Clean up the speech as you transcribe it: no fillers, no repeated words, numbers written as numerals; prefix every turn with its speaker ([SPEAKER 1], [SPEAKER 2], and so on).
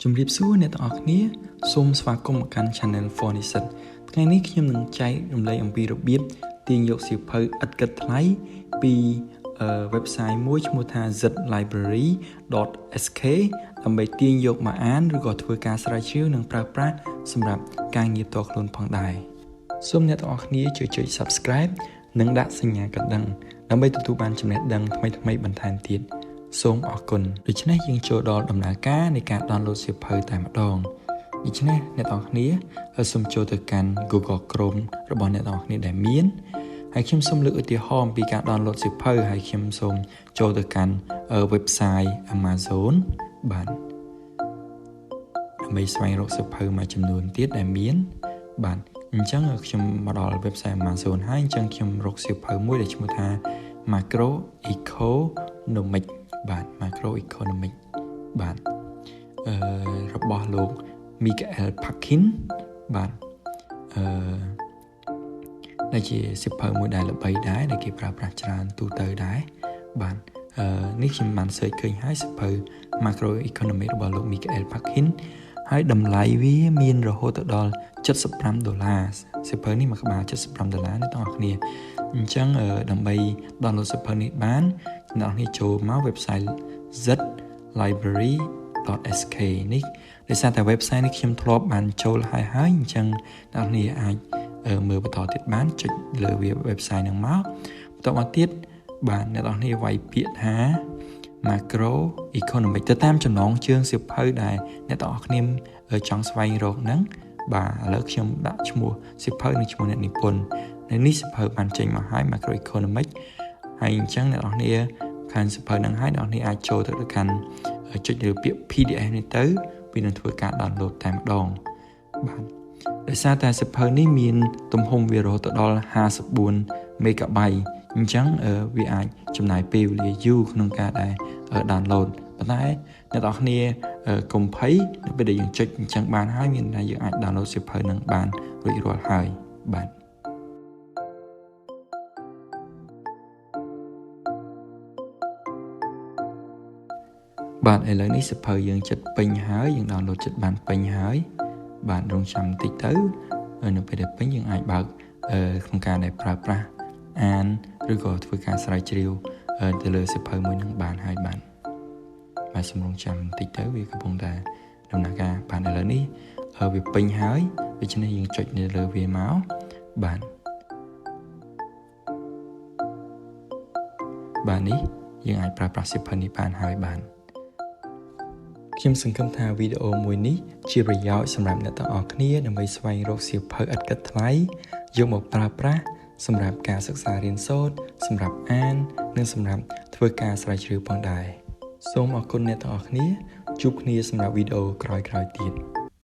[SPEAKER 1] ជំរាបសួរអ្នកទាំងអស់គ្នាសូមស្វាគមន៍មកកាន់ Channel For និស្សិតថ្ងៃនេះខ្ញុំនឹងចែករំលែកអំពីរបៀបទាញយកសៀវភៅឥតគិតថ្លៃពី website មួយឈ្មោះថា zlibrary.sk ដើម្បីទាញយកមកអានឬក៏ធ្វើការស្រាវជ្រាវនិងប្រើប្រាស់សម្រាប់ការងារផ្ទាល់ខ្លួនផងដែរសូមអ្នកទាំងអស់គ្នាជួយចុច Subscribe និងដាក់សញ្ញាកណ្ដឹងដើម្បីទទួលបានចំណេះដឹងថ្មីៗបន្ថែមទៀតសូមអរគុណដូច្នេះយើងចូលដល់ដំណើរការនៃការ download សៀវភៅតែម្ដងដូច្នេះអ្នកទាំងអស់គ្នាសូមចូលទៅកាន់ Google Chrome របស់អ្នកទាំងអស់គ្នាដែលមានហើយខ្ញុំសូមលើកឧទាហរណ៍អំពីការ download សៀវភៅហើយខ្ញុំសូមចូលទៅកាន់ website Amazon បាទដើម្បីស្វែងរកសៀវភៅមួយចំនួនទៀតដែលមានបាទអញ្ចឹងខ្ញុំមកដល់ website Amazon ហើយអញ្ចឹងខ្ញុំរកសៀវភៅមួយដែលឈ្មោះថា Macro Economic បាទ Macro Economic បាទអឺរបស់លោក Michael Parkin បាទអឺដែលជាសៀវភៅមួយដែលល្បីដែរដែលគេប្រើប្រាស់ច្រើនទូទៅដែរបាទអឺនេះខ្ញុំបាន search ឃើញហើយសៀវភៅ Macro Economic របស់លោក Michael Parkin ហើយតម្លៃវាមានរហូតដល់75ដុល្លារសៀវភៅនេះមួយក្បាល75ដុល្លារអ្នកទាំងអស់គ្នាអញ្ចឹងដើម្បី download សៀវភៅនេះបានអ្នកទាំងអស់គ្នាចូលមក website zlibrary.sk នេះដោយសារតែ website នេះខ្ញុំធ្លាប់បានចូលហើយហើយអញ្ចឹងអ្នកនរអាចមើលបន្តទៀតបានចុចលើវា website ហ្នឹងមកបន្តមកទៀតបាទអ្នកនរគ្នាវាយពាក្យថា macro economic ទៅតាមចំណងជើងសៀវភៅដែលអ្នកទាំងអស់គ្នាចង់ស្វែងរកហ្នឹងបាទឥឡូវខ្ញុំដាក់ឈ្មោះសៀវភៅនិងឈ្មោះអ្នកនិពន្ធនៅនេះសៀវភៅបានចេញមកហើយ macro economic ហើយអញ្ចឹងអ្នកនរគ្នាខាងសៀវភៅហ្នឹងហើយអ្នកនរគ្នាអាចចូលទៅកាន់ចុចលើពាក្យ PDF នេះទៅវានឹងធ្វើការ download តែម្ដងបាទដោយសារតែសៀវភៅនេះមានទំហំវារហូតដល់54 MB អញ្ចឹងវាអាចចំណាយពេលវេលាយូរក្នុងការដែល download ប៉ុន្តែអ្នកនរគ្នាកុំភ័យនៅពេលដែលយើងចុចអញ្ចឹងបានហើយមានថាយើងអាច download សៀវភៅនឹងបានរួចរាល់ហើយបាទបាទឥឡូវនេះសៀវភៅយើងចិត្តពេញហើយយើង download ចិត្តបានពេញហើយបាទរងចាំបន្តិចទៅនៅពេលដែលពេញយើងអាចបើកក្នុងការដែលប្រើប្រាស់អានឬក៏ធ្វើការស្រាវជ្រាវទៅលើសៀវភៅមួយនឹងបានហើយបាទបាទសូមរងចាំបន្តិចទៅវាកំពុងតែដំណើរការបាទឥឡូវនេះវាពេញហើយដូច្នេះយើងចុចនៅលើវាមកបាទបាទនេះយើងអាចប្រើប្រាស់សៀវភៅនេះបានហើយបាទខ្ញុំសង្ឃឹមថាវីដេអូមួយនេះជាប្រយោជន៍សម្រាប់អ្នកទាំងអស់គ្នាដើម្បីស្វែងរកសៀវភៅឥតគិតថ្លៃយកមកប្រើប្រាស់សម្រាប់ការសិក្សារៀនសូត្រសម្រាប់អាននិងសម្រាប់ធ្វើការស្រាវជ្រាវផងដែរសូមអរគុណអ្នកទាំងអស់គ្នាជួបគ្នាសម្រាប់វីដេអូក្រោយៗទៀត។